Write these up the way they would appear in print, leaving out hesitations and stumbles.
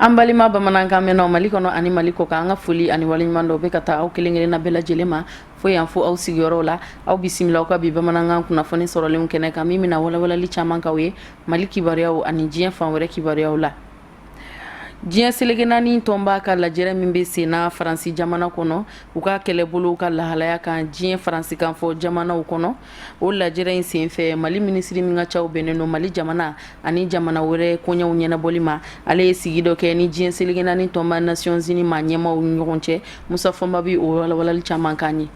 An balima bamanankan mɛnnaw Mali kɔnɔ ani Mali kɔkan, an ka foli ani waleɲuman dɔ bɛ ka taa aw kelen-kelenna bɛɛ lajɛlen ma fo yan fo aw sigiyɔrɔw la. Aw bisimila aw ka bi bamanankan kunnafoni sɔrɔlenw kɛnɛ kan, min bɛna walawalali caman k'aw ye Mali kibaruyaw ani diɲɛ fan wɛrɛ kibaruyaw la. Diɲɛ seleke naani tɔnba ka lajɛrɛ min bɛ senna Faransi jamana kɔnɔ, u ka kɛlɛbolow ka lahalaya kan diɲɛ faransikanfɔ jamanaw kɔnɔ, o lajɛrɛ in senfɛ, Mali minisiri min ka caw bɛnnen don Mali jamana ani jamana wɛrɛ koɲɛw ɲɛnabɔli ma, ale ye sigi dɔ kɛ ni diɲɛ seleke naani tɔnba Nations Unies maa ɲɛmaaw ni ɲɔgɔn cɛ. Musa Fɔnba bɛ o walawalali caman k'an ye.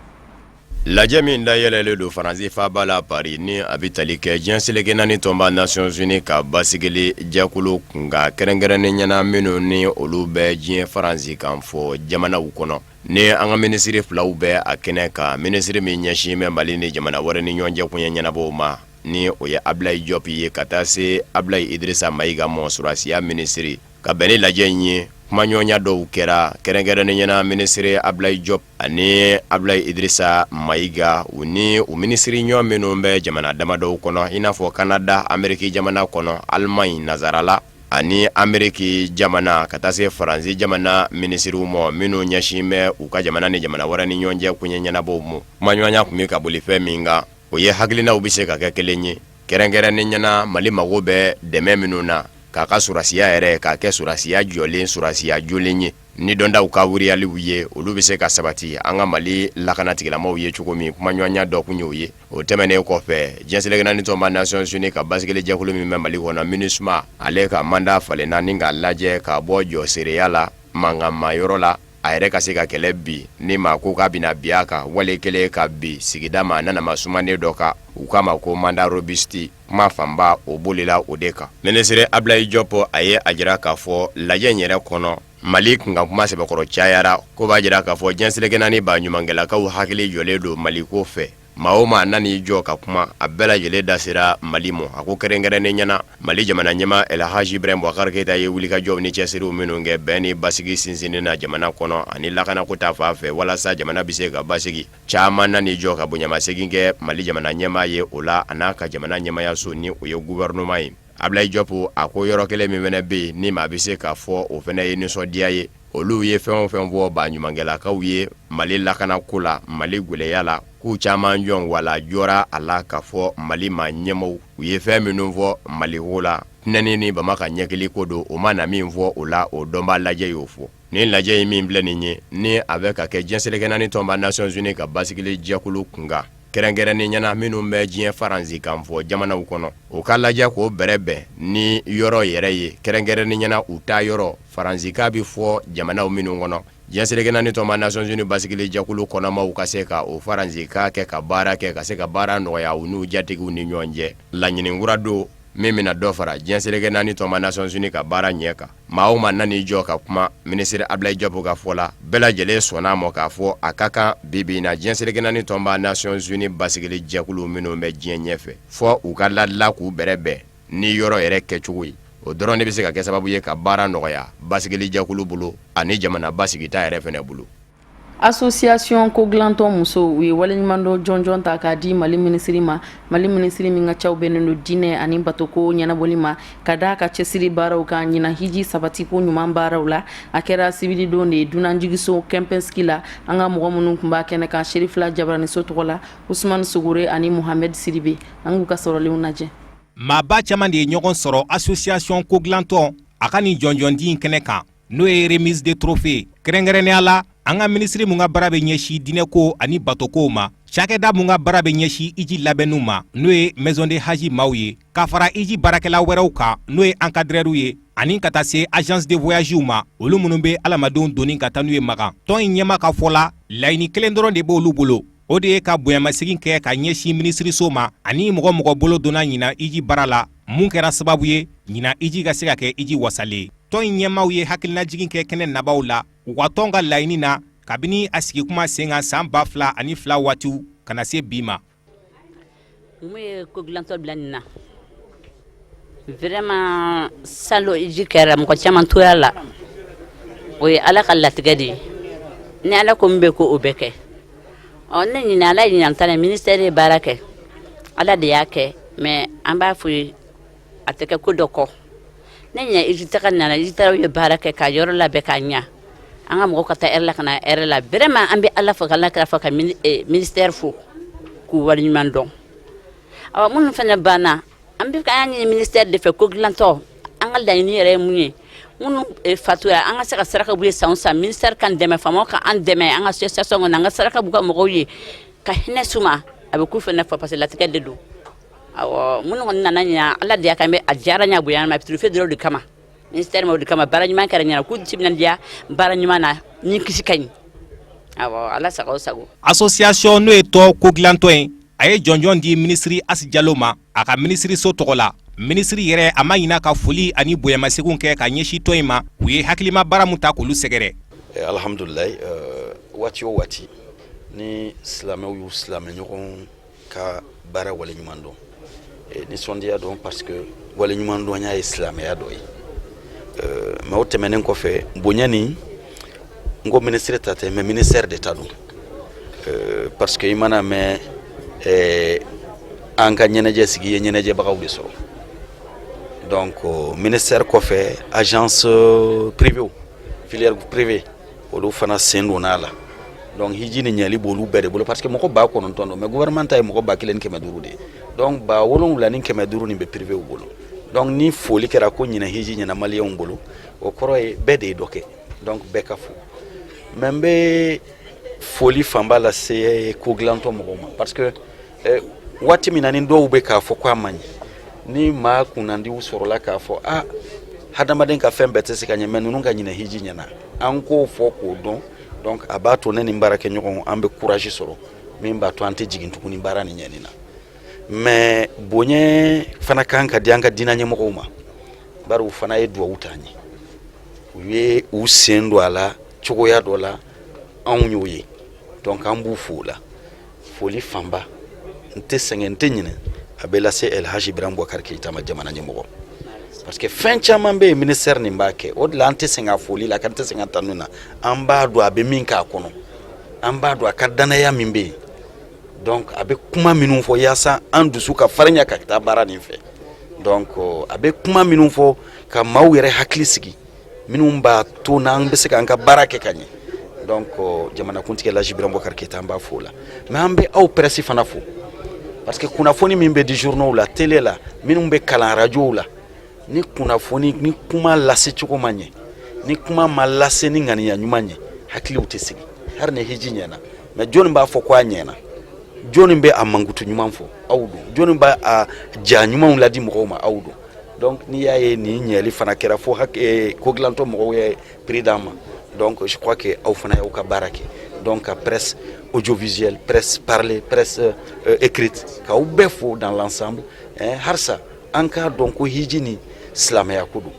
Lajɛ min dayɛlɛlen don Faransi faaba la Paris, ni a bɛ tali kɛ diɲɛ seleke naani tɔnba Nations Unies ka basigili jɛkulu kunkan, kɛrɛnkɛrɛnnen ɲɛna minnu ni olu bɛ diɲɛ faransikan fɔ jamanaw kɔnɔ, ni an ka minisiri filaw bɛ a kɛnɛ kan, minisiri min ɲɛsin bɛ Mali ni jamana wɛrɛ ni ɲɔgɔn cɛ koɲɛ ɲɛnabɔw ma, ni o ye Ablaye Diop ye, ka taa se Ablaye Idrissa Mayiga mɔ, sɔrɔdasiya minisiri. Ka bɛn ni lajɛ in ye, kumaɲɔgɔnya dɔw kɛra, kɛrɛnkɛrɛnnen ɲɛna minisiri Ablaye Diop ani Ablaye Idrissa Mayiga, u ni u minisiri ɲɔgɔn minnu bɛ jamana damadɔw kɔnɔ, i n'a fɔ Canada, Ameriki jamana kɔnɔ, Allemagne, Nazarala ani Ameriki jamana, ka taa se Faransi jamana minisiriw ma, minnu ɲɛsin bɛ u ka jamana ni jamana wɛrɛ ni ɲɔgɔn cɛ koɲɛ ɲɛnabɔw ma. Kumaɲɔgɔnya tun bɛ ka boli fɛn min kan, o ye hakilinaw bɛ se ka kɛ kelen ye, kɛrɛnkɛrɛnnen ɲɛna Mali mago bɛ dɛmɛ minnu na k'a ka sɔrɔdasiya yɛrɛ k'a kɛ sɔrɔdasiya jɔlen, sɔrɔdasiya jolen ye, ni dɔndaw ka wuriyaliw ye, olu bɛ se ka sabati an ka Mali lakana tigilamaw ye cogo min. Kumaɲɔgɔnya dɔ kun y'o ye. O tɛmɛnen kɔfɛ, diɲɛ seleke naani tɔnba Nations Unies ka basigili jɛkulu min bɛ Mali kɔnɔ, MINUSMA, ale ka mandat falenna ni k'a lajɛ k'a bɔ jɔsereya la mankanma yɔrɔ la, a yɛrɛ ka se ka kɛlɛ bi ni maa ko k'a bɛna bin a kan, wale kelen ka bin sigida maa nanama sumanen dɔ kan, u k'a ma ko mandat robuste. Kuma fanba o bolila o de kan. Minisiri Ablaye Diop, a ye a jira k'a fɔ lajɛ in yɛrɛ kɔnɔ, Mali kunkan kuma sɛbɛkɔrɔ cayara, ko b'a jira k'a fɔ diɲɛ seleke naani baɲumankɛlakaw hakili jɔlen don Mali ko fɛ. Maa o maa nan'i jɔ ka kuma, a bɛɛ lajɛlen da sera Mali ma. A ko kɛrɛnkɛrɛnnen ɲɛna, Mali jamana ɲɛmaa El Hadj Ibrahim Boubacar Keita ye wulikajɔw ni cɛsiriw minnu kɛ bɛn ni basigi sinsinni na jamana kɔnɔ ani lakanako ta fan fɛ walasa jamana bɛ se ka basigi, caman nan'i jɔ ka bonyamasegin kɛ Mali jamana ɲɛmaa ye o la, a n'a ka jamana ɲɛmaayaso, ni o ye gouvernement ye. Ablaye Diop, a ko yɔrɔ kelen min fana bɛ yen ni maa bɛ se k'a fɔ o fana ye nisɔndiya ye, olu ye fɛn o fɛn fɔ baɲumankɛlakaw ye Mali lakanako la, Mali gɛlɛya la, k'u caman jɔn wala jɔra a la k'a fɔ Mali maa ɲɛmaaw, u ye fɛn minnu fɔ Mali ko la, tɛnɛni ni bama ka ɲɛkili ko don, o ma na min fɔ o la, o dɔnbaa lajɛ y'o fɔ. Nin lajɛ in min filɛ nin ye, ni a bɛ ka kɛ diɲɛ seleke naani tɔnba Nations Unies ka basigili jɛkulu kunkan, kɛrɛnkɛrɛnnen ɲɛna minnu bɛ diɲɛ faransikan fɔ jamanaw kɔnɔ, o ka lajɛ k'o bɛrɛbɛn ni yɔrɔ yɛrɛ ye, kɛrɛnkɛrɛnnen ɲɛna u ta yɔrɔ faransikan bɛ fɔ jamanaw minnu kɔnɔ, diɲɛ seleke naani tɔnba Nations Unies basigili jɛkulu kɔnɔmaw ka se ka o faransikan kɛ ka baara kɛ, ka se ka baara nɔgɔya u n'u jatigiw ni ɲɔgɔn cɛ. Laɲini kura don min bɛna dɔ fara diɲɛ seleke naani tɔnba Nations Unies ka baara ɲɛ kan. Maa o maa nan'i jɔ ka kuma, minisiri Ablaye Diop ka fɔ la, bɛɛ lajɛlen sɔnna a ma k'a fɔ a ka kan bi bi in na diɲɛ seleke naani tɔnba Nations Unies basigili jɛkulu minnu bɛ diɲɛ ɲɛfɛ, fɔ u ka ladila k'u bɛrɛbɛn ni yɔrɔ yɛrɛ kɛcogo ye. O dɔrɔn de bɛ se ka kɛ sababu ye ka baara nɔgɔya basigili jɛkulu bolo ani jamana basigita yɛrɛ fana bolo. Association ko dilantɔn musow, u ye waleɲumandɔn jɔnjɔn ta k'a di Mali minisiri ma, Mali minisiri min ka caw bɛnnen don diinɛ ani batoko ɲɛnabɔli ma, ka d'a ka cɛsiri baaraw kan ɲinan hiji sabatiko ɲuman baaraw la. A kɛra sibiridon de ye dunanjiginso Kempinski la. An ka mɔgɔ minnu tun b'a kɛnɛ kan Serifila Jabaraniso tɔgɔ la, Usumani Sogore ani Mohamed Sidibe, an k'u ka sɔrɔlenw lajɛ. Maaba caman de ye ɲɔgɔn sɔrɔ association ko dilantɔn a ka nin jɔnjɔndi in kɛnɛ kan, n'o ye remise de trophée. Kɛrɛnkɛrɛnnenya la, an ka minisiri mun ka baara bɛ ɲɛsin diinɛko ani batokow ma, cakɛda mun ka baara bɛ ɲɛsin iji labɛnniw ma, n'o ye maison de haji maaw ye, ka fara iji baarakɛla wɛrɛw kan, n'o ye encadreurw ye, ani ka taa se agence de voyagew ma, olu minnu bɛ adamadenw doni ka taa n'u ye Makan. Tɔn in ɲɛmaa ka fɔ la, laɲini kelen dɔrɔn de b'olu bolo, o de ye ka bonyamasegin kɛ ka ɲɛsin minisiriso ma ani mɔgɔ mɔgɔ bolo donna ɲinan iji baara la, mun kɛra sababu ye ɲinan iji ka se ka kɛ iji wasalen ye. Tɔn in ɲɛmaaw ye hakilinajigin kɛ kɛnɛ nabaw la u ka tɔn ka laɲini na kabini a sigi kuma sen kan san 2002 waatiw ka na se bi ma. Mun ye ko dilantɔ bila nin na? Vraiment, salon iji kɛra, mɔgɔ caman tora la. O ye Ala ka latigɛ de ye. Ni Ala ko min bɛ ko, o bɛ kɛ. Ɔ ne ɲinɛ, Ala ye ɲinan ta la, ministère ye baara kɛ, Ala de y'a kɛ. Mais an b'a fɔ ye, a tɛ kɛ ko dɔ kɔ. Ne ɲɛ hiji taga nana, hijitalaw ye baara kɛ ka yɔrɔ labɛn k'a ɲa, an ka mɔgɔw ka taa hɛrɛ la ka na hɛrɛ la. Vraiment, an bɛ Ala fo ka Ala kira fo ka ministère fo k'u waleɲuman dɔn. Awa, minnu fana banna, an bɛ an ɲini ministère de fɛ, ko dilantɔ, an ka laɲini yɛrɛ ye mun ye? Minnu fatura, an ka se ka saraka b'u ye san o san. Ministère k'an dɛmɛ, faamaw ka an dɛmɛ, an ka association kɔnɔ, an ka saraka b'u ka mɔgɔw ye ka hinɛ s'u ma. A bɛ k'u fana fɔ parce que latigɛ de don. Awɔ, minnu kɔni nana ɲina, Ala de y'a kɛ, an bɛ a diyara n ye, a bonyana ma trophée dɔrɔn de kama, ministère ma o de kama. Baara ɲuman kɛra ɲɛna, k'u timinandiya baara ɲuman na ni kisi ka ɲi. Awɔ, Ala sago sago. Association, n'o ye tɔn ko dilantɔ ye, a ye jɔnjɔn di minisiri Asi Jalo ma a ka minisiriso tɔgɔ la. Minisiri yɛrɛ, a ma ɲina ka foli ani bonyamasegin kɛ ka ɲɛsin tɔn in ma, u ye hakilima baara min ta k'olu sɛgɛrɛ. Alhamdulilayi, waati o waati ni silamɛw y'u silamɛ ɲɔgɔn ka baara waleɲuman dɔn, nisɔndiya dɔn, parce que waleɲumandɔnya ye silamɛya dɔ ye. Mais o tɛmɛnen kɔfɛ, bonya ni n ko minisiri ta tɛ, mais ministère de ta don, parce que i mana mɛn an ka ɲɛnajɛ sigi ye, ɲɛnajɛbagaw de sɔrɔ. Donc ministère kɔfɛ, agence privée, filière privée, olu fana sen donna a la. Donc hiji ni ɲɛli b'olu bɛɛ de bolo, parce que mɔgɔ 9000 don, mais gouvernement ta ye mɔgɔ 1500 de ye. Donc 7500 nin bɛ privé bolo. Donc ni foli kɛra ko ɲinɛ hiji ɲɛna maliyɛnw bolo, o kɔrɔ ye bɛɛ de ye dɔ kɛ. Donc bɛɛ ka fo. Mais n bɛ foli fanba lase ko dilantɔ mɔgɔw ma, parce que waati min na ni dɔw bɛ k'a fɔ ko a man ɲi, ni maa kunnandiw sɔrɔla k'a fɔ a hadamaden ka fɛn bɛɛ tɛ se ka ɲɛ, mais ninnu ka ɲinɛ hiji ɲɛna, an k'o fɔ k'o dɔn. Donc a b'a to ne ni n baarakɛɲɔgɔnw, an bɛ courage sɔrɔ min b'a to an tɛ jigin tuguni baara ni ɲɛni na. Mais bonya fana kan ka di an ka diinɛ ɲɛmɔgɔw ma, bari u fana ye duwawu t'an ye, u ye u sen don a la cogoya dɔ la, anw y'o ye. Donc an b'u fo o la. Foli fanba, n tɛ sɛgɛn, n tɛ ɲinɛ, a bɛ lase El Haji Ibrahim Boubacar Keïta ma, jamana ɲɛmɔgɔ, parce que fɛn caman bɛ yen, ministère nin b'a kɛ. O de la an tɛ sɛgɛn a foli la, k'an tɛ sɛgɛn a tanu na. An b'a dɔn a bɛ min k'a kɔnɔ, an b'a dɔn a ka danaya min bɛ yen. Donc a bɛ kuma minnu fɔ yaasa an dusu ka farinya ka taa baara nin fɛ. Donc a bɛ kuma minnu fɔ ka maaw yɛrɛ hakili sigi, minnu b'a to n'an bɛ se k'an ka baara kɛ ka ɲɛ. Donc jamanakuntigi El Hadji Ibrahim Boubacar Keïta, an b'a fo o la. Mais an bɛ aw presse fana fo, parce que kunnafoni min bɛ di journaux la, télé la, minnu bɛ kalan radiow la, ni kunnafoni ni kuma lase cogo ma ɲɛ, ni kuma ma lase ni ŋaniya ɲuman ye, hakiliw tɛ sigi. Hali ni hiji ɲɛna, mais jɔnni b'a fɔ ko a ɲɛna? Jɔnni bɛ a mankutu ɲuman fɔ? Aw don. Jɔnni b'a a ja ɲumanw ladi mɔgɔw ma? Aw don. Donc n'i y'a ye nin ɲɛli fana kɛra fo ko dilantɔ mɔgɔw ye prix d'an ma, donc je crois que aw fana y'aw ka baara kɛ. Donc ka presse audiovisuelle, presse parlée, presse écrite, k'aw bɛɛ fo dans l'ensemble. Halisa an k'a dɔn ko hiji ni silamɛya ko don,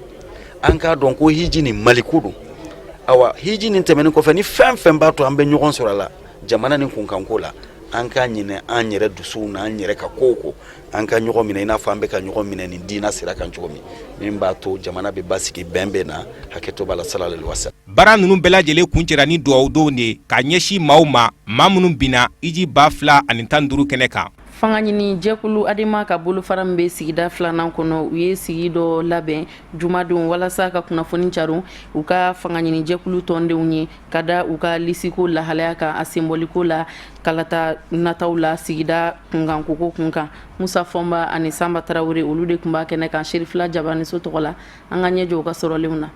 an k'a dɔn ko hiji ni Mali ko don. Awa, hiji nin tɛmɛnen kɔfɛ, ni fɛn fɛn b'a to an bɛ ɲɔgɔn sɔrɔ a la jamana ni kunkanko la, an k'a ɲinɛ an yɛrɛ dusuw n'an yɛrɛ ka kow kɔ, an ka ɲɔgɔn minɛ i n'a fɔ an bɛ ka ɲɔgɔn minɛ nin diina sira kan cogo min, min b'a to jamana bɛ basigi, bɛn bɛ na. Hakɛto b'a la, sallallahu alaihi wasallam. Baara ninnu bɛɛ lajɛlen kuncɛra ni dugawudonw de ye ka ɲɛsin maaw ma, maa minnu binna hiji 2015 kɛnɛ kan. Fanga ɲini jɛkulu Adema ka bolofara min bɛ sigida filanan kɔnɔ, u ye sigi dɔ labɛn jumadon walasa ka kunnafoni caron u ka fanga ɲini jɛkulu tɔndenw ye, ka da u ka lisiko lahalaya kan, a senbɔliko la kalata nataw la, sigida kunkankoko kunkan. Musa Fɔnba ani Sanba Tarawele, olu de tun b'a kɛnɛ kan Serifila Jabaniso tɔgɔ la. An ka ɲɛ jɔ u ka sɔrɔlenw na.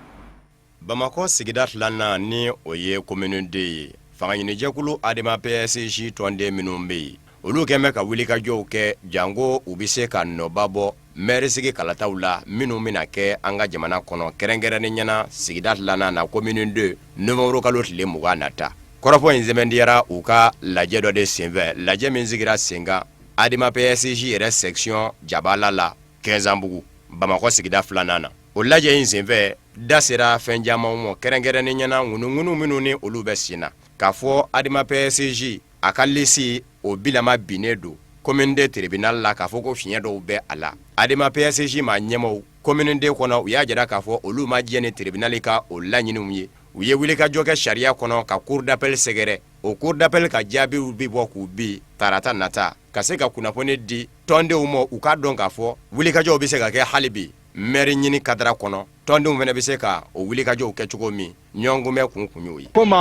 Bamakɔ sigida filanan, ni o ye commune deux ye, fangaɲinijɛkulu Adema PSJ tɔnden minnu bɛ yen, olu kɛn bɛ ka wulikajɔw kɛ janko u bɛ se ka nɔba bɔ mɛrisigi kalataw la minnu bɛna kɛ an ka jamana kɔnɔ, kɛrɛnkɛrɛnnen ɲɛna sigida filanan na, commune deux, novembre kalo tile 20 nata. Kɔrɔfɔ in sɛmɛntiyara u ka lajɛ dɔ de senfɛ, lajɛ min sigira sen kan Adema PSJ yɛrɛ section jabala la Kɛnzanbugu, Bamakɔ sigida filanan na. O lajɛ in senfɛ, da sera fɛn caman ma, kɛrɛnkɛrɛnnen ɲɛna ŋunuŋunu minnu ni olu bɛ sen na k'a fɔ Adema PSJ a ka lisi o bilama binnen don commune deux tribunal la, k'a fɔ ko fiɲɛ dɔw bɛ a la. Adema PSJ maa ɲɛmaaw commune deux kɔnɔ, u y'a jira k'a fɔ olu ma jɛn ni tribunal ka o laɲiniw ye. U ye wulikajɔ kɛ sariya kɔnɔ ka cour d'appel sɛgɛrɛ. O cour d'appel ka jaabiw bɛ bɔ k'u bin tarata nata, ka se ka kunnafoni di tɔndenw ma, u k'a dɔn k'a fɔ wulikajɔw bɛ se ka kɛ hali bi. mɛri ɲini kadara kɔnɔ, tɔndenw fana bɛ se ka o wulikajɔw kɛ cogo min. Ɲɔgɔnkunbɛn kun kun y'o ye. Komi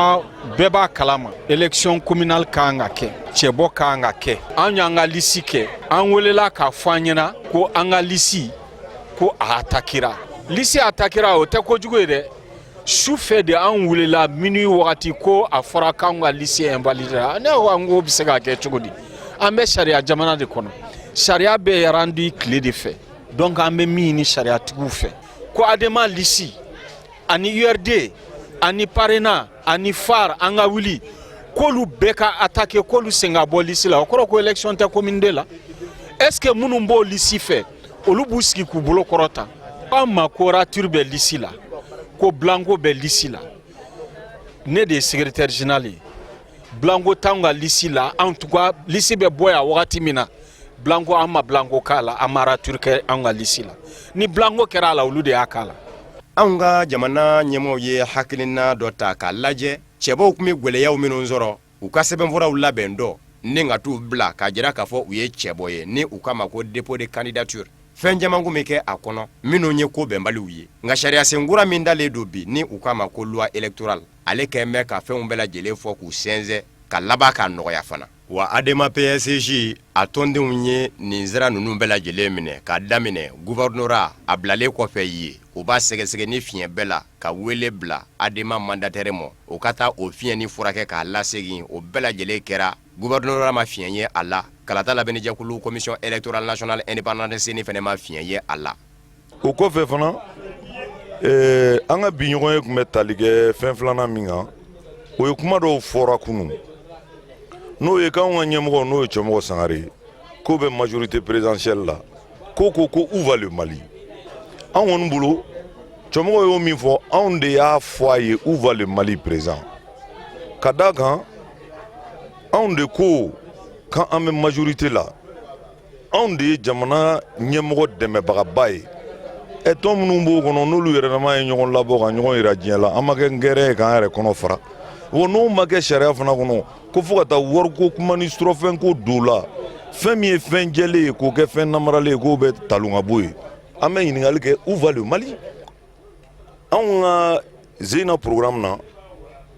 bɛɛ b'a kalama, élection communale ka kan ka kɛ, cɛbɔ ka kan ka kɛ. An y'an ka lisi kɛ. An welela k'a fɔ an ɲɛna ko an ka lisi ko a atakira. Lisi atakira, o tɛ kojugu ye dɛ. Su fɛ de an welela, minuit wagati, ko a fɔra k'an ka lisi invalidera. Ne ko an ko bɛ se ka kɛ cogo di? An bɛ sariya jamana de kɔnɔ, sariya bɛ rendu tile de fɛ. Donc an bɛ min ɲini sariyatigiw fɛ, ko ADEMA lisi ani URD ani PARENA ani FARE, an ka wuli k'olu bɛɛ ka attaquer, k'olu sen ka bɔ lisi la. O kɔrɔ ko élection tɛ commune 2 la. Est ce que minnu b'o lisi fɛ, olu b'u sigi k'u bolo kɔrɔta? An ma ko rature bɛ lisi la, ko blanco bɛ lisi la. Ne de ye secrétaire général ye. Blanco t'anw ka lisi la. En tout cas, lisi bɛ bɔ yan wagati min na, blanco, an ma blanco k'a la, an ma rature kɛ anw ka lisi la. Ni blanco kɛra a la, olu de y'a k'a la. Anw ka jamana ɲɛmɔgɔw ye hakilina dɔ ta k'a lajɛ cɛbɔw tun bɛ gwɛlɛyaw minnu sɔrɔ u ka sɛbɛnfuraw labɛn dɔ ni ka t'u bila k'a jira k'a fɔ u ye cɛbɔ ye, ni u k'a ma ko dépôt de candidature. Fɛn caman tun bɛ kɛ a kɔnɔ minnu ye ko bɛnbaliw ye. Nka sariyasen kura min dalen don bi, ni u k'a ma ko loi électorale, ale kɛlen bɛ ka fɛnw bɛɛ lajɛlen fɔ k'u sɛnsɛn ka laban k'a nɔgɔya fana. Wa ADEMA PSJ a tɔndenw ye nin sira ninnu bɛɛ lajɛlen minɛ k'a daminɛ gouvernorat. A bilalen kɔfɛ yen, u b'a sɛgɛsɛgɛ ni fiɲɛ bɛɛ la ka wele bila ADEMA mandataire ma, o ka taa o fiɲɛ ni furakɛ k'a lasegin. O bɛɛ lajɛlen kɛra, gouvernorat ma fiɲɛ ye a la, kalata labɛnnijɛkulu Commission électorale nationale indépendante CENI fana ma fiɲɛ ye a la. O kɔfɛ fana, an ka bi ɲɔgɔn ye tun bɛ tali kɛ fɛn filanan min kan, o ye kuma dɔw fɔra kunun, n'o ye k'anw ka ɲɛmɔgɔ, n'o ye Cɛmɔgɔ Sangare ye, k'o bɛ majorité présidentielle la, ko ko ko où va le Mali? Anw kɔni bolo, Cɛmɔgɔ y'o min fɔ, anw de y'a fɔ a ye où va le Mali présent, ka d'a kan anw de ko k'an bɛ majorité la, anw de ye jamana ɲɛmɔgɔ dɛmɛbagaba ye. Ɛ, tɔn minnu b'o kɔnɔ, n'olu yɛrɛ dama ye ɲɔgɔn labɔ ka ɲɔgɔn yira diɲɛ la, an ma kɛ ngɛrɛ ye k'an yɛrɛ kɔnɔ fara wa. N'o ma kɛ sariya fana kɔnɔ, ko fo ka taa wariko kuma ni surɔfɛnko don la, fɛn min ye fɛn jɛlen ye k'o kɛ fɛn namaralen ye, k'o bɛ talon ka bɔ yen. An bɛ ɲininkali kɛ: où va le Mali? Anw ka zena programme na,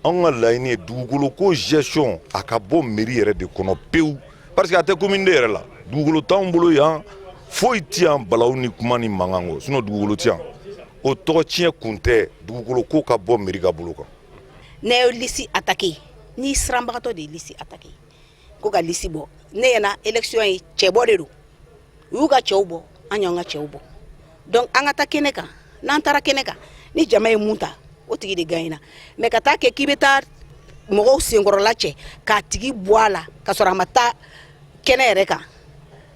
anw ka laɲini ye dugukolo ko gestion a ka bɔ mairie yɛrɛ de kɔnɔ pewu, parce que a tɛ commune yɛrɛ la. Dugukolo t'anw bolo yan, foyi ti yan, balawu ni kuma ni mankan kɔ, sinon dugukolo ti yan. O tɔgɔ tiɲɛ kun tɛ, dugukolo ko ka bɔ mairie ka bolo kan. Ne ye lisi attaqué, ni siranbagatɔ de ye lisi attaqué ko ka lisi bɔ. Ne ɲɛna, élection ye cɛbɔ de don. U y'u ka cɛw bɔ, an y'an ka cɛw bɔ. Donc an ka taa kɛnɛ kan. N'an taara kɛnɛ kan, ni jama ye mun ta, o tigi de gagnera. Mais ka taa kɛ k'i bɛ taa mɔgɔw senkɔrɔla cɛ k'a tigi bɔ a la ka sɔrɔ a ma taa kɛnɛ yɛrɛ kan,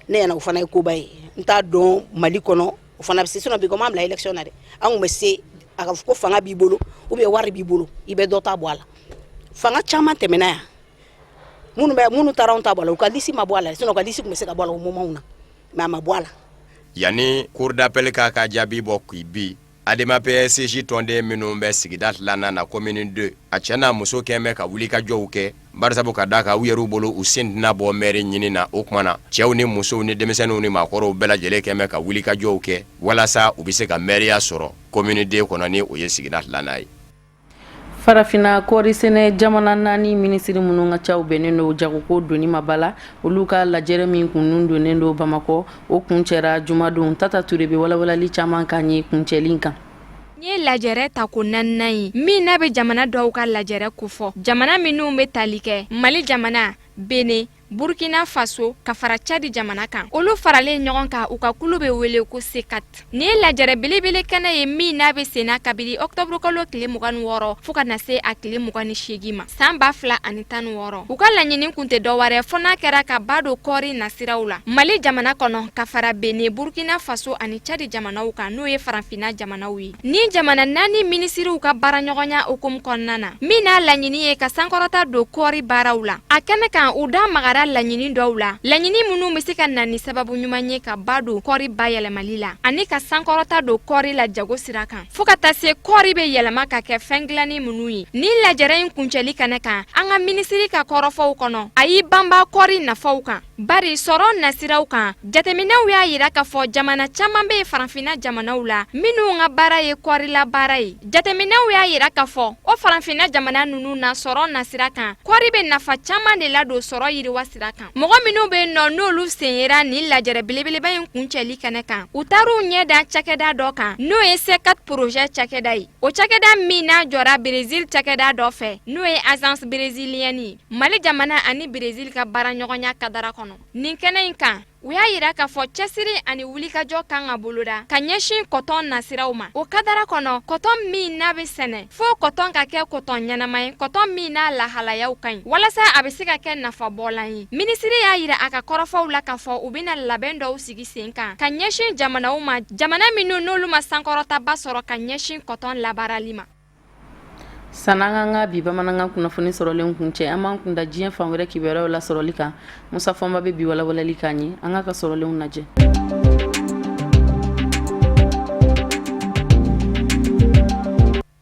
ne ɲɛna, o fana ye koba ye. N t'a dɔn Mali kɔnɔ o fana bɛ se. Sinon bi ko m'an bila élection na dɛ, an kun bɛ se a ka fɔ ko fanga b'i bolo ou bien wari b'i bolo, i bɛ dɔ ta bɔ a la. Fanga caman tɛmɛna yan, minnu bɛ minnu taara anw ta bɔ a la, u ka lisi ma bɔ a la. Sinon u ka lisi tun bɛ se ka bɔ a la o moment na, mais a ma bɔ a la. Yanni cour d'appel k'a ka jaabi bɔ k'i bi, ADEMA PSJ tɔnden minnu bɛ sigida filanan na, commune 2, a cɛ n'a muso kɛn bɛ ka wulikajɔw kɛ, barisabu ka d'a kan u yɛrɛw bolo, u sen tɛna bɔ mɛri ɲini na. O tuma na, cɛw ni musow ni denmisɛnninw ni maakɔrɔw bɛɛ lajɛlen kɛn bɛ ka wulikajɔw kɛ walasa u bɛ se ka mɛriya sɔrɔ commune 2 kɔnɔ, ni o ye sigida filanan ye. Farafinna kɔɔri sɛnɛ jamana naani minisiri minnu ka caw bɛnnen don jagoko donni ma ba la, olu ka lajɛrɛ min kun donnen don Bamakɔ, o kuncɛra jumadon. Tata Ture bɛ walawalali caman k'an ye kuncɛli kan. Nin ye lajɛrɛ tako naaninan ye min n'a bɛ jamana dɔw ka lajɛrɛ kofɔ, jamana minnu bɛ tali kɛ Mali jamana, Benin, Burkina Faso ka fara Tchad jamana kan. Olu faralen ɲɔgɔn kan, u ka kulu bɛ wele ko C4. Nin ye lajɛrɛ belebele kɛnɛ ye min n'a bɛ senna kabini octobre kalo tile 26 fo ka na se a tile 28 ma san 2016. U ka laɲini kun tɛ dɔwɛrɛ fo n'a kɛra ka ba don kɔɔri nasiraw la Mali jamana kɔnɔ, ka fara Benin, Burkina Faso ani Tchad jamanaw kan, n'o ye farafinna jamanaw ye. Ni jamana naani minisiriw ka baaraɲɔgɔnya hukumu kɔnɔna na, min n'a laɲini ye ka sankɔrɔta don kɔɔri baaraw la a kɛnɛ kan, u da magara. jɔra laɲini dɔw la, laɲini minnu bɛ se ka na ni sababu ɲuman ye ka ba don kɔɔri bayɛlɛmali la ani ka sankɔrɔta don kɔɔri la jago sira kan, fo ka taa se kɔɔri bɛ yɛlɛma ka kɛ fɛn dilannen minnu ye. Nin lajɛrɛ in kuncɛli kɛnɛ kan, an ka minisiri ka kɔrɔfɔw kɔnɔ, a y'i banba kɔɔri nafaw kan. Bari sɔrɔ nasiraw kan, jateminɛw y'a yira k'a fɔ jamana caman bɛ yen farafinna jamanaw la minnu ka baara ye kɔɔrila baara ye. Jateminɛw y'a yira k'a fɔ o farafinna jamana ninnu na sɔrɔ nasira kan, kɔɔri bɛ nafa caman de ladon sɔrɔ yiriwa sira kan. Mɔgɔ minnu bɛ yen nɔ n'olu sen yera nin lajɛrɛ belebeleba in kuncɛli kɛnɛ kan, u taar'u ɲɛ da cakɛda dɔ kan n'o ye C4 projet cakɛda ye. O cakɛda min n'a jɔra Brésil cakɛda dɔ fɛ n'o ye agence brésilienne ye. Mali jamana ani Brésil ka baaraɲɔgɔnya kadara kɔnɔ. Nin kɛnɛ in kan, u y'a yira k'a fɔ cɛsiri ani wulikajɔ kan ka boloda ka ɲɛsin kɔtɔn nasiraw ma. O kadara kɔnɔ, kɔtɔn min n'a bɛ sɛnɛ, fo kɔtɔn ka kɛ kɔtɔn ɲɛnama ye, kɔtɔn min n'a lahalayaw ka ɲi walasa a bɛ se ka kɛ nafabɔlan ye. Minisiri y'a yira a ka kɔrɔfɔw la k'a fɔ u bɛna labɛn dɔw sigi sen kan ka ɲɛsin jamanaw ma, jamana minnu n'olu ma sankɔrɔtaba sɔrɔ ka ɲɛsin kɔtɔn labaarali ma. San'an k'an ka bi bamanankan kunnafoni sɔrɔlen kuncɛ, an b'an kunda diɲɛ fan wɛrɛ kibaruyaw lasɔrɔli kan. Musa Fɔnba bɛ bi walawalali k'an ye. An k'a ka sɔrɔlenw lajɛ.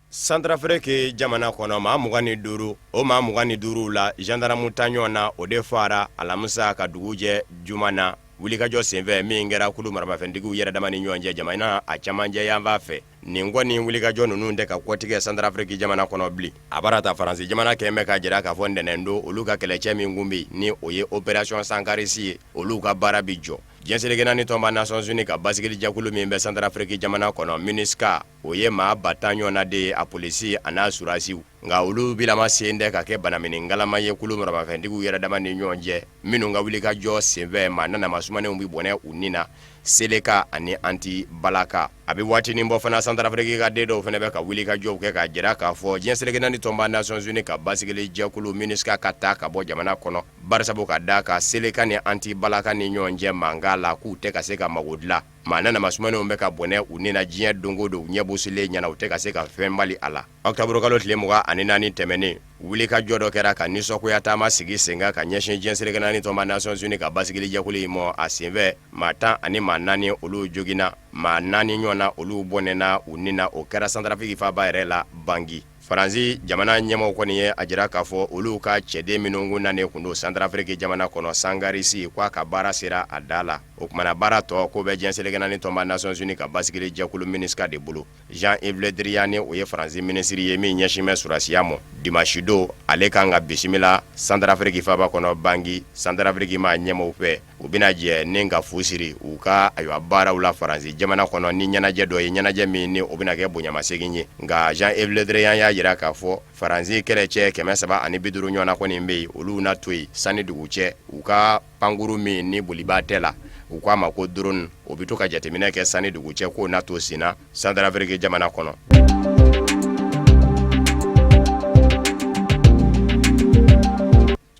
Santarafiriki jamana kɔnɔ, maa 25, o maa 25 la, zandaramu tan ɲɔgɔn na, o de faara alamisa ka dugu jɛ juma na, wulikajɔ senfɛ min kɛra kulu maramafɛntigiw yɛrɛ dama ni ɲɔgɔn cɛ jamana a camancɛ yanfan fɛ. Nin kɔni wulikajɔ ninnu tɛ ka kɔtigɛ Santarafiriki jamana kɔnɔ bilen. A bara ta Faransi jamana kɛlen bɛ k'a jira k'a fɔ ntɛnɛn don olu ka kɛlɛcɛ min kun bɛ yen ni o ye opération Sankarisi ye, olu ka baara bɛ jɔ. Diɲɛ seleke naani tɔnba Nations Unies ka basigili jɛkulu min bɛ Santarafiriki jamana kɔnɔ MINUSCA, o ye maa 10,000 ɲɔgɔnna de ye, a polisi an'a surasiw. Nka olu bilama sen tɛ ka kɛ banamini nkalama ye kulu maramafɛntigiw yɛrɛ dama ni ɲɔgɔn cɛ, minnu ka wulikajɔ senfɛ maa nanama sumanenw bɛ bɔnɛ u ni na. Seleka ani anti balaka. A bɛ waatinin bɔ fana, Santarafiriki ka den dɔw fana bɛ ka wulikajɔw kɛ k'a jira k'a fɔ diɲɛ seleke naani tɔnba Nations Unies ka basigili jɛkulu MINUSCA ka taa ka bɔ jamana kɔnɔ, barisabu ka d'a kan Seleka ni anti balaka ni ɲɔgɔn cɛ mankan la, k'u tɛ ka se ka mago dilan. Maa nanama sumanenw bɛ ka bɔnɛ u ni na diɲɛ don o don, u ɲɛ bosilen ɲɛna, u tɛ ka se ka fɛn bali a la. Ɔkutɔburukalo tile 24 tɛmɛnen, wulikajɔ dɔ kɛra ka nisɔngoya taama sigi sen kan ka ɲɛsin diɲɛ seleke naani tɔnba Nations Unies ka basigili jɛkulu in ma. A senfɛ, maa 14 olu joginna, maa 4 ɲɔgɔnna olu bɔnɛna u ni na. O kɛra Santarafiriki faaba yɛrɛ la, Bangi. Faransi jamana ɲɛmaaw kɔni ye a jira k'a fɔ olu ka cɛden minnu kun nanen kun don Santarafiriki jamana kɔnɔ, Sankarisi, k'a ka baara sera a dan la. O tuma na baara tɔ ko bɛ diɲɛ seleke naani tɔnba Nations Unies ka basigili jɛkulu MINUSCA de bolo. Jean-Yves Le Drian, o ye Faransi minisiri ye min ɲɛsin bɛ sɔrɔdasiya ma, dimanche don ale kan ka bisimila Santarafiriki faaba kɔnɔ Bangi, Santarafiriki maa ɲɛmaaw fɛ. U bɛna jɛ ni ka fu siri u ka ayiwa baaraw la Faransi jamana kɔnɔ ni ɲɛnajɛ dɔ ye, ɲɛnajɛ min ni o bɛna kɛ bonyamasegin ye. Nka Jean-Yves Le Drian y'a jira k'a fɔ Faransi kɛlɛcɛ 350 ɲɔgɔnna kɔni bɛ yen, olu na to yen sani dugu cɛ u ka pankuru min ni bolibaa tɛ la, u k'a ma ko drone, o bɛ to ka jateminɛ kɛ sani dugu cɛ k'o na to senna Santarafiriki jamana kɔnɔ.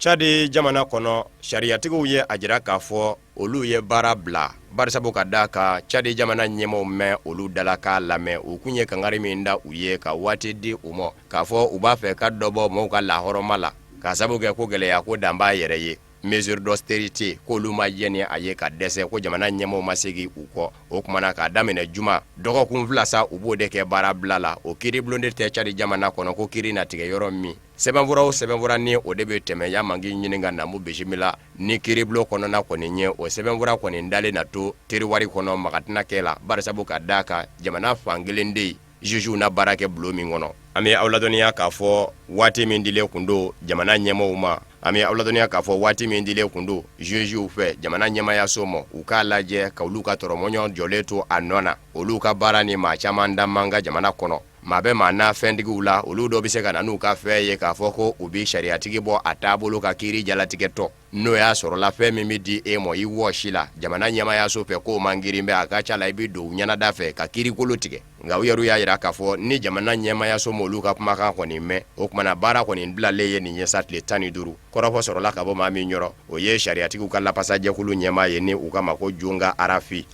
Cadi jamana kɔnɔ, sariyatigiw ye a jira k'a fɔ olu ye baara bila barisabu ka d'a kan Cadi jamana ɲɛmaaw ma olu dalakan lamɛn. U kun ye kangari min da u ye ka waati di u ma k'a fɔ u b'a fɛ ka dɔ bɔ mɔgɔw ka lahɔrɔma la k'a sabu kɛ ko gɛlɛya ko dan b'a yɛrɛ ye, mesure d'austérité, k'olu ma jɛn ni a ye ka dɛsɛ, ko jamana ɲɛmaaw ma segin u kɔ. O tuma na k'a daminɛ juma, dɔgɔkun 2 sa, u b'o de kɛ baara bila la. O kiiribulon de tɛ Cadi jamana kɔnɔ ko kiiri na tigɛ yɔrɔ min. Sɛbɛnfura o sɛbɛnfura ni o de bɛ tɛmɛ ya manki ɲini ka namu bisimila ni kiiribulon kɔnɔna kɔni ye, o sɛbɛnfura kɔni dalen na to tiroir kɔnɔ, maga tɛna kɛ la barisabu ka d'a kan jamana fan kelen de ye jugew na baara kɛ bulon min kɔnɔ. An bɛ aw ladɔnniya k'a fɔ waati min dilen kun don jamana ɲɛmaaw ma, an bɛ aw ladɔnniya k'a fɔ waati min dilen kun don jugew fɛ jamana ɲɛmaayaso ma, u k'a lajɛ ka olu ka tɔrɔmɔɲɔgɔn jɔlen to a nɔ na, olu ka baara ni maa caman da man kan jamana kɔnɔ. Maa bɛ maa na fɛntigiw la, olu dɔ bɛ se ka na n'u ka fɛn ye k'a fɔ ko u bɛ sariyatigi bɔ a taabolo ka kiiri jalatigɛ tɔ. N'o y'a sɔrɔla fɛn min bɛ di e ma i wɔsi la jamana ɲɛmaayaso fɛ k'o man girin bɛ, a ka ca la i bɛ don u ɲɛnada fɛ ka kiirikolo tigɛ. Nka u yɛrɛ y'a jira k'a fɔ ni jamana ɲɛmaayaso m'olu ka kumakan kɔni mɛn, o tuma na baara kɔni bilalen ye nin ye sa tile 15. Kɔrɔfɔ sɔrɔla ka bɔ maa min yɔrɔ, o ye sariyatigiw ka lafasajɛkulu ɲɛmaa ye ni u k'a ma ko Jonga Arafi.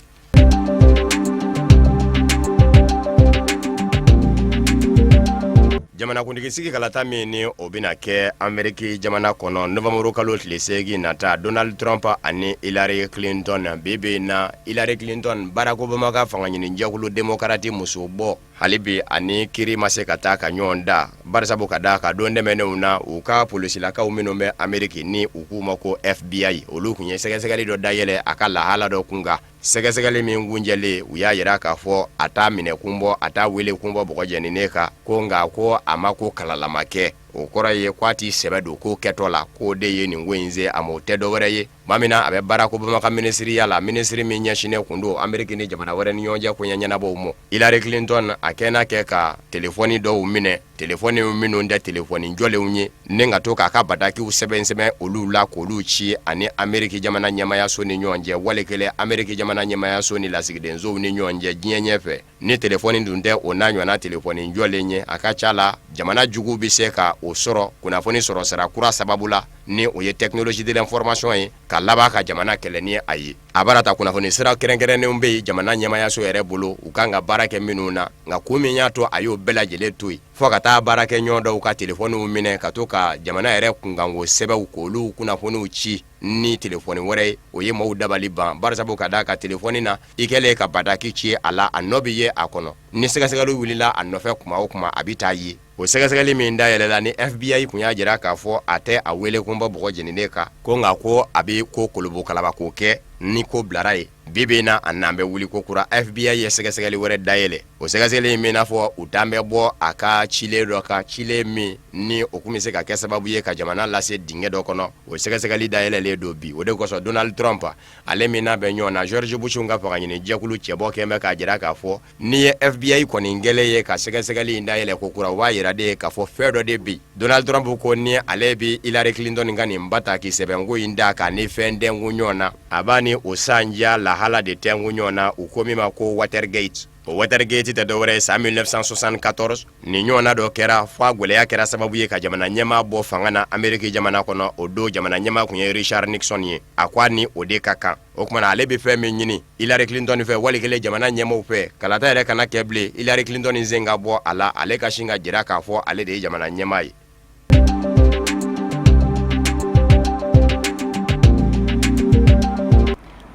Jamanakuntigi sigi kalata min ni o bɛna kɛ Ameriki jamana kɔnɔ nowanburu kalo tile 8 nata, Donald Trump ani Hillary Clinton, bi bi in na Hillary Clinton, Barack Obama ka fangaɲinijɛkulu Demokarati musobɔ, hali bi ani kiri ma se ka taa ka ɲɔgɔn da, barisabu ka d'a kan don tɛmɛnenw na, u ka polisilakaw minnu bɛ Ameriki ni u k'u ma ko FBI, olu tun ye sɛgɛsɛgɛli dɔ dayɛlɛ a ka lahala dɔ kunkan. Sɛgɛsɛgɛli min kuncɛlen, u y'a jira k'a fɔ a t'a minɛ kun bɔ, a t'a wele kun bɔ bɔgɔ jeninen kan, ko nka ko a ma ko kalalama kɛ. O kɔrɔ ye ko a t'i sɛbɛ don ko kɛtɔ la, k'o de ye nin ko in se a ma, o tɛ dɔwɛrɛ ye tuma min na a bɛ Barack Obama ka minisiriya la, minisiri min ɲɛsinnen tun don Ameriki ni jamana wɛrɛ ni ɲɔgɔn cɛ koɲɛ ɲɛnabɔw ma. Hillary Clinton, a kɛnɛ kɛ ka telefɔni dɔw minɛ, telefɔni minnu tɛ telefɔni jɔlenw ye, ni ka to k'a ka batakiw sɛbɛn sɛbɛn olu la k'olu ci ani Ameriki jamana ɲɛmaayaso ni ɲɔgɔn cɛ, wali kelen Ameriki jamana ɲɛmaayaso ni lasigidensow ni ɲɔgɔn cɛ diɲɛ ɲɛfɛ. Ni telefɔni dun tɛ o n'a ɲɔgɔnna telefɔni jɔlen ye, a ka ca la jamana jugu bɛ se ka o sɔrɔ kunnafoni sɔrɔ sira kura sababu la, ni o ye technologie de l'information ye, ka laban ka jamana kɛlɛ ni a ye. A bara ta kunnafoni sira kɛrɛnkɛrɛnnenw bɛ yen jamana ɲɛmaayaso yɛrɛ bolo, u kan ka baara kɛ minnu na, nka kun min y'a to a y'o bɛɛ lajɛlen to yen, fo ka taa baarakɛɲɔgɔn dɔw ka telefɔniw minɛ ka to ka jamana yɛrɛ kunkanko sɛbɛnw k'olu kunnafoniw ci ni telefɔni wɛrɛ ye, o ye maaw dabali ban, barisabu ka d'a kan telefɔni na, i kɛlen ka bataki ci a la, a nɔ bɛ ye a kɔnɔ, ni sɛgɛsɛgɛli wulila a nɔfɛ kuma o kuma, a bɛ taa ye. O sɛgɛsɛgɛli min dayɛlɛla ni FBI tun y'a jira k'a fɔ a tɛ a wele kun bɔ bɔgɔ jeninen kan, ko nka ko a bɛ ko kolobokalabako kɛ ni ko bilara ye. Bi bi in na, a nan bɛ wuli ko kura, FBI ye sɛgɛsɛgɛli wɛrɛ dayɛlɛ. O sɛgɛsɛgɛli in bɛ n'a fɔ u tan bɛ bɔ a ka cilen dɔ kan, cilen min ni o tun bɛ se ka kɛ sababu ye ka jamana lase dingɛ dɔ kɔnɔ. O sɛgɛsɛgɛli dayɛlɛlen don bi. O de kosɔn Donald Trump, ale min n'a bɛ ɲɔgɔn na George Bush ka fangaɲini jɛkulu cɛbɔ kɛlen bɛ k'a jira k'a fɔ n'i ye FBI kɔni kɛlen ye ka sɛgɛsɛgɛli in dayɛlɛ ko kura, o b'a jira de k'a fɔ fɛn dɔ de bɛ yen. Donald Trump ko ni ale bɛ Hillary Clinton ka nin bataki sɛbɛnko in da k'a ni fɛn tɛnku ɲɔgɔn na, a b'a ni o sandiya lahala de tɛnku ɲɔgɔn na, u ko min ma ko Watergate. O Watergate tɛ dɔwɛrɛ ye, san 1974 nin ɲɔgɔnna dɔ kɛra, fo a gɛlɛya kɛra sababu ye ka jamana ɲɛmaa bɔ fanga na Ameriki jamana kɔnɔ. O don jamana ɲɛmaa tun ye Richard Nixon ye. A ko a ni o de ka kan. O tuma na ale bɛ fɛn min ɲini Hillary Clinton fɛ, wali kelen jamana ɲɛmaaw fɛ, kalata yɛrɛ kana kɛ bilen, Hillary Clinton sen ka bɔ a la, ale ka sin ka jira k'a fɔ ale de ye jamana ɲɛmaa ye.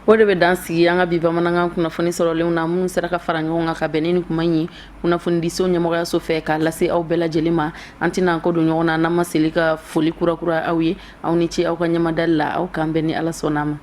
O de bɛ dan sigi an ka bi bamanankan kunnafoni sɔrɔlenw na, minnu sera ka fara ɲɔgɔn kan ka bɛn ni nin kuma in ye kunnafonidiso ɲɛmɔgɔyaso fɛ k'a lase aw bɛɛ lajɛlen ma. An tɛna an kɔ don ɲɔgɔn na n'an ma seli ka foli kurakura aw ye. Aw ni ce aw ka ɲɛmadali la. Aw k'an bɛn ni Ala sɔnna a ma.